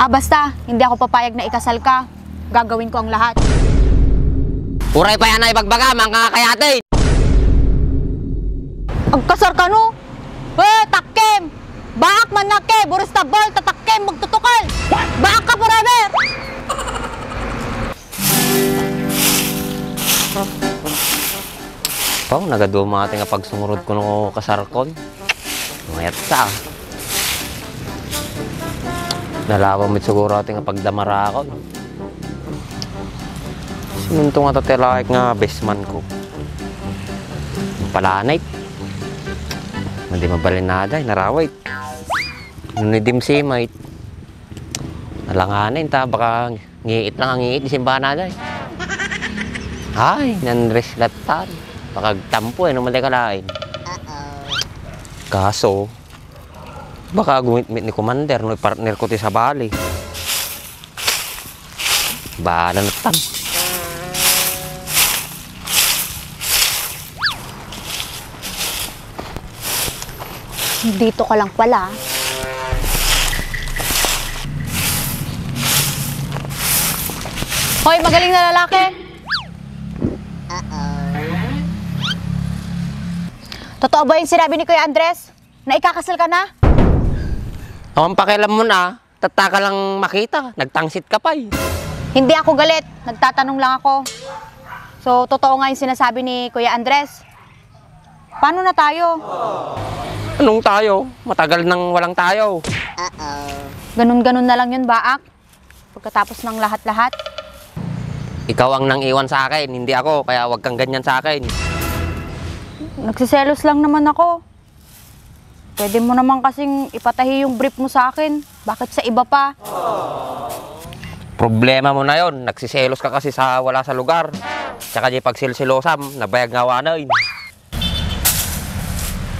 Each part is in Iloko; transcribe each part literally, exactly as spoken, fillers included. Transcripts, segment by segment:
Ah, basta, hindi ako papayag na ikasal ka. Gagawin ko ang lahat. Uray pay a naibagbaga, mangkakayati! Agkasar kano? Eh, takkem! Baak man nakke, burus ta bal, tatakkem, magtutukal! Baak ka forever! Pao, nagaduma ti nga pagsungurod kuno kasarkon. Mayat ka. Nalawa met siguro ti nga pagdamarakon. Sinunto nga ta ti laik nga best man ko. Palanay. Hindi mabalin na day, naraway. Nung ni Dimsimay, nalanganin ta, baka ngiit lang ang ngiit, di simbana day. Ay, nanres latan. Baka agtampo, eh, no, mali ka lain. Kaso, baka gumitmit ni Commander, no, partner ko ti sabali. Bala na tan. Dito ka lang pala. Hoy, magaling na lalaki! Totoo ba yung sinabi ni Kuya Andres? Na ikakasal ka na? Awan pakialam mo na. Tatta ka lang makita, nagtangsit ka pay. Hindi ako galit, nagtatanong lang ako. So, totoo nga yung sinasabi ni Kuya Andres. Paano na tayo? Anong tayo? Matagal nang walang tayo. Ganun-ganun na lang yun, Baak. Pagkatapos ng lahat-lahat. Ikaw ang nang iwan sa akin, hindi ako, kaya wag kang ganyan sa akin. Nagsiselos lang naman ako. Pwede mo naman kasing ipatahi yung brief mo sa akin. Bakit sa iba pa? Problema mo na yon. Nagsiselos ka kasi sa wala sa lugar. Tsaka di pagsilsilosam, nabayag nga awanen.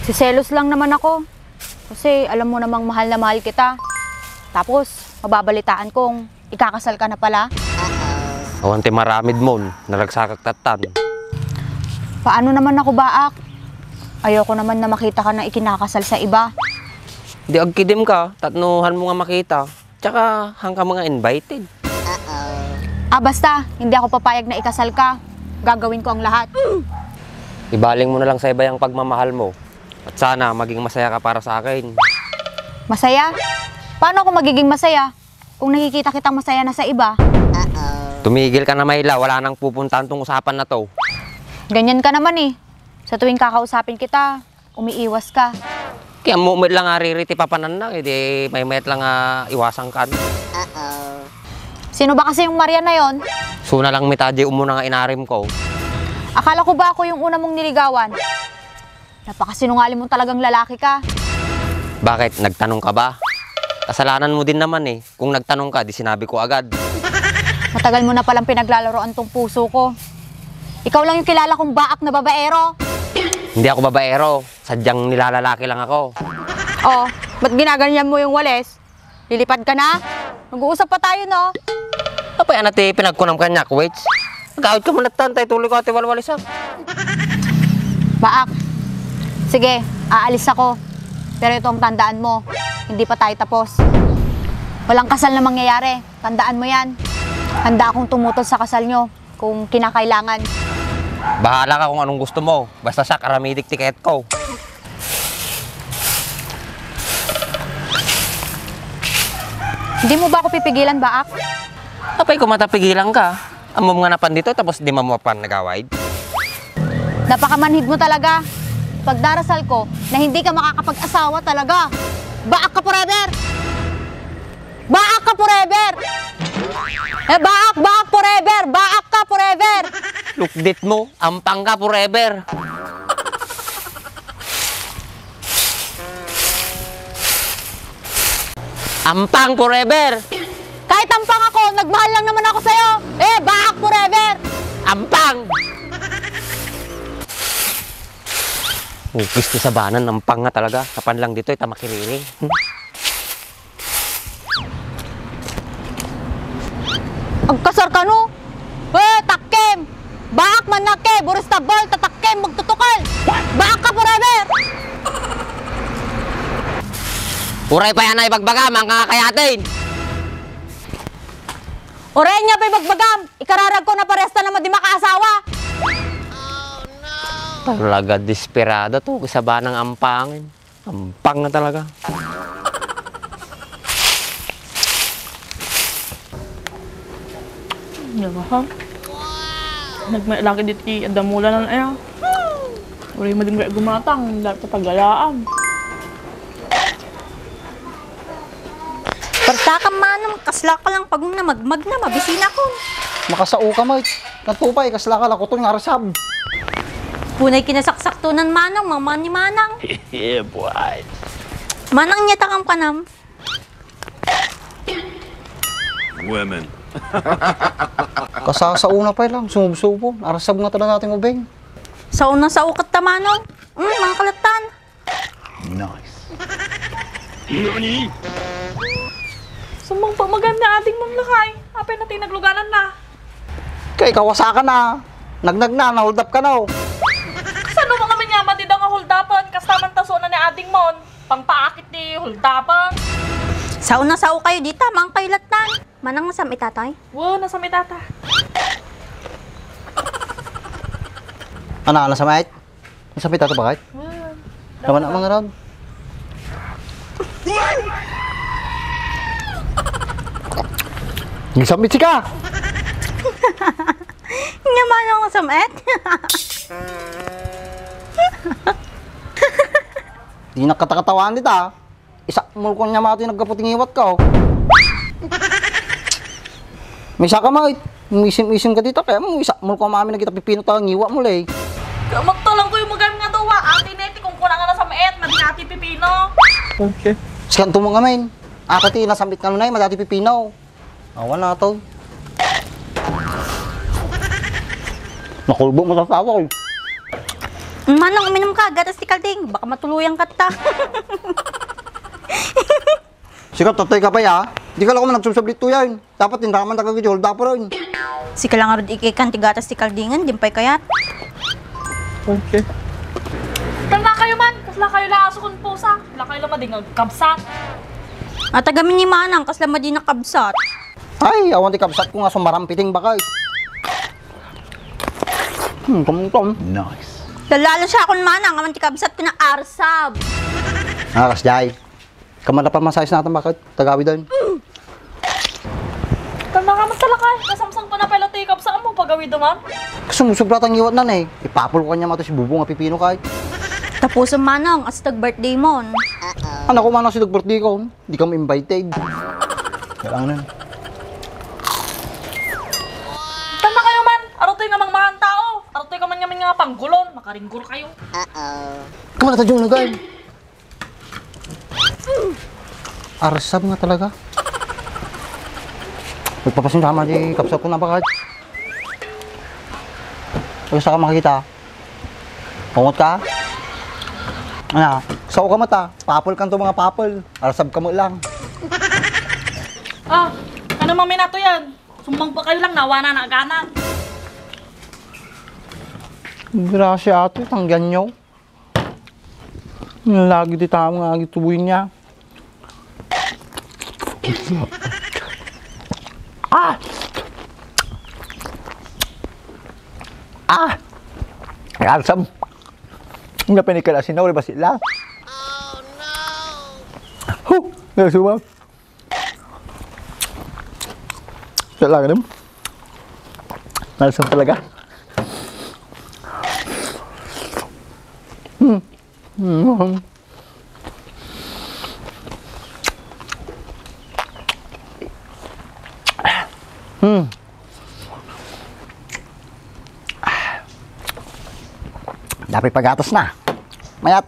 Siselos lang naman ako. Kasi alam mo namang mahal na mahal kita. Tapos, mababalitaan kong ikakasal ka na pala. Awan ti maramid mon, naragsakak tattan. Paano naman ako, Baak? Ayoko naman na makita ka na ikinakasal sa iba. Di agkidim ka, tatnuhan mo nga makita. Tsaka, hangka mga invited. Ah, basta, hindi ako papayag na ikasal ka. Gagawin ko ang lahat. Ibaling mo na lang sa iba yung pagmamahal mo. At sana, maging masaya ka para sa akin. Masaya? Paano ako magiging masaya kung nakikita kitang masaya na sa iba? Tumigil ka na, Myla. Wala nang pupuntahan tong usapan na to. Ganyan ka naman eh. Sa tuwing kakausapin kita, umiiwas ka. Kaya mo met lang nga riri ti papananna, eh, di may met lang nga iwasan kan. Sino ba kasi yung Maria na yon? Suna lang met a di umuna nga inarim ko. Akala ko ba ako yung una mong niligawan? Napakasinungaling mong talagang lalaki ka. Bakit? Nagtanong ka ba? Kasalanan mo din naman eh. Kung nagtanong ka, di sinabi ko agad. Matagal mo na palang pinaglalaroan tong puso ko. Ikaw lang yung kilala kong Baak na babaero. Hindi ako babaero. Sadyang nilalalaki lang ako. Oh, ba't ginaganyan mo yung walis? Lilipad ka na? Mag-uusap pa tayo, no? Apay, ano ti pinagkunam kaniak, wait? Nag-awit ka man, tan, tay tuloy ko ati walwalis, ah. Baak. Sige, aalis ako. Pero itong tandaan mo, hindi pa tayo tapos. Walang kasal na mangyayari. Tandaan mo yan. Handa akong tumutol sa kasal nyo kung kinakailangan. Bahala ka kung anong gusto mo. Basta sa karamidik tiket ko. Hindi mo ba ako pipigilan, Baak? Apay, kung matapigilan ka. Amom nga napan dito, tapos di mo mapan nagawid? Napakamanhid mo talaga. Pagdarasal ko na hindi ka makakapag-asawa talaga. Baak ka forever! Baak ka forever! Eh, baak, baak forever! Baak ka forever! Lukdit mo, ampang ka forever! Ampang forever! Kahit ampang ako, nagmahal lang naman ako sa'yo! Eh, baak forever! Ampang! Upis ti sabanan, ampang nga talaga. Kapan lang ditoy, ta makiriri. Agkasar kano? Eh, takkem! Baak man nakke, burus ta bal, tatakkem, magtutukal! Baak ka forever! Uray pay a naibagbaga, mangkakayatin! Uray, ania pay bagbagam? Ikararagko na pares ta na madi makaasawa. Talaga desperada to, kasaba nang ampangin. Ampang na talaga. Diba, ha? Nagmay lagi diti adamulanan aya. Uray madin nga gumatang, dahil patagalaan. Partakam, manong, kasla ka lang pag namagmag na, mabisinakon. Makasao ka, Mike. Natupay, kasla ka lakuton nga arsab. Punay kinasaksaktunan, manong, mama ni manang. Yeah, boy. Manang, nia takam kanam. Women. Kasasauna pay lang, sumubsubo. Arsab nga talaga ating ubing. Sauna, sao ket ta, manong. Mm, mga kalatan. Nice. Sumangpet magan ni adingmon, lakay. Apay na ti nagluganan na. Kay kawasa ka na. Nagnag na, na-hold up ka na, oh. Kasano mo ngamin nga madi daw nga hold upen? Kasta man ta suona ni adingmon. Pangpaakit ti hold upen. Sauna, sao kayo dita, mangkaylattan. Manang, nasam-it atoy? Wo, nasam-it ata. Ana, nasam-it? Nasam-it ato, bakit? Wo. Tama na, mga ron. Nasam-it sika! Nga, manang, nasam-it? Di nakatakatawaan dita. Isakmol ko nia mato ti naggapu ti ngiwat ka, oh. Maysa ka, Mike. Misim-isim ka dita, kaya mo isakmol ko amin dagita pipino ta ngiwat mo, lay. Magtalang ko yung magan nga dawa. Ati ne, ti kungkuna nga nasam-it, madi nga ti pipino. Okay. Sikanto mo ngamin. Ata ti nasam-it nga nunay, madi ti pipino. Awan na to. Nakulbo mo sa asawa ko. Manong, uminom ka, gatas ti kalding. Baka matuluyan ka ta. Sika, tatay ka pa, ya. Di ka lang man nagsubsublit to yan. Dapat tindaman ta ka gidi, hold up ron. Sika lang arud ikikan ti gatas ti kaldingan, di pay kayat. Okay. Tanda kayo man, kasla kayo lang aso kun pusa. Kasla kayo lang madingag kabsat. Atagamin ni Manang, kasla madinag kabsat. Ay, awan ti kabsat ko nga sumarampiting bakay. Hmm, tumtum. Nice. Lalo siya akong manang, awan ti kabsat ko na arsab. Ah, kasjay. Kamada pa masayos natin bakit? Tagawid doon. Tama nga, magtalakay. Kasamsang pa na pala ti kabsat mo, pagawid naman. Kasi mo sobra tang iwat na eh. Ipapul ko kanya mato si Bubo nga pipino kay. Tapos ang manang, as tag birthday mo. Ano ko manang si tag birthday ko? Di kami invited. Kailangan nun. Tama kayo man! Arutoy nga mangmahan tao! Arutoy ka man nga nga panggulon! Makaringgor kayo! Kumana ta, Jung, nagay. Arsab nga talaga. Nagpapasensya ka, di kapsat ko na bakit. Ay, saka makita. Ungot ka? Ano? Sao ka mata? Papel kanto mga papel. Arsab ka mo lang. Ah, ano maminato yan? Sumbang pa kayo lang, nawa na naganan. Grasya ato, tanggihan nyo. Lagi di tao nga agituboy niya. Ah! Ah! Arsam. Nga pinikal asin na, wala ba sila? Huh! Nasuma. Talaga naman. Arsam talaga. Hmm. Hmm. Hmm. Dapat pagatas na. Mayat.